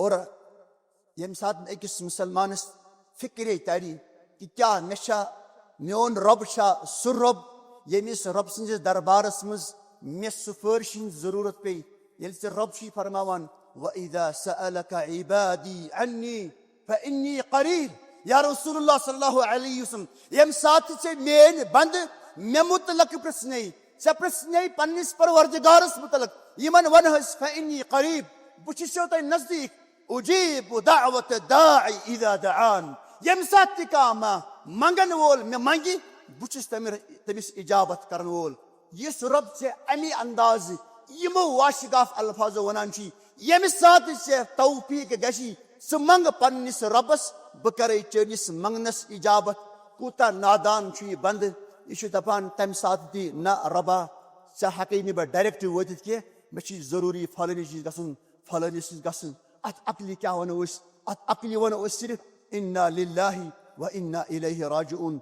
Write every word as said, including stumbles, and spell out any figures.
اور ییٚمہِ ساتہٕ أکِس مُسلمانَس فِکرے تَرِ کہِ کیٛاہ مےٚ چھا، میون رۄب چھا سُہ رۄب، ییٚمِس رۄب سٕنٛدِس دربارَس منٛز مےٚ سُفٲرِش ہٕنٛز ضروٗرت پیٚیہِ، ییٚلہِ ژےٚ رۄب چھُے فرماوان، "وَإِذَا سَأَلَكَ عِبَادِي عَنِّي فَإِنِّي قَرِيبٌ"، یا رسول اللہ صلی اللہ علیہ وسلم، ییٚمہِ ساتہٕ ژےٚ میٲنۍ بندٕ مےٚ مُتعلق پرژھنے، ژےٚ پرژھنے پننِس پروردگارس مُتعلق، یِمن ونہس، "فإني قريب"، بہٕ چھُسو تۄہہِ نزدیٖک، "أجيب دعوة الداع إذا دعان"، ییٚمہِ ساتہٕ تہِ کانٛہہ ما-، منگن وول مےٚ منگہِ، بہٕ چھُس تٔمِس، تٔمِس اجابت کرن وول۔ یُس رۄب ژےٚ اَمی اندازٕ یِمو واشگاف الفاظو وَنان چھُے، ییٚمہِ ساتہٕ ژےٚ توفیٖق گژھی، ژٕ منٛگ پننِس رۄبَس، بہٕ کَرَے چٲنِس منٛگنَس اِجابت۔ کوٗتاہ نادان چھُ یہِ بنٛدٕ، یہِ چھُ دَپان تَمہِ ساتہٕ تہِ، "نہ رۄبا، ژےٚ ہٮ۪کَے نہٕ بہٕ ڈایریکٹ وٲتِتھ کینٛہہ، مےٚ چھُ ضروٗری فلٲنِس نِش گژھُن، فلٲنِس نِش گژھُن۔" اَتھ عقلہِ کیٛاہ وَنو أسۍ؟ اَتھ عقلہِ وَنو أسۍ صرف، "انا للہ و انا الیہ راجعون"۔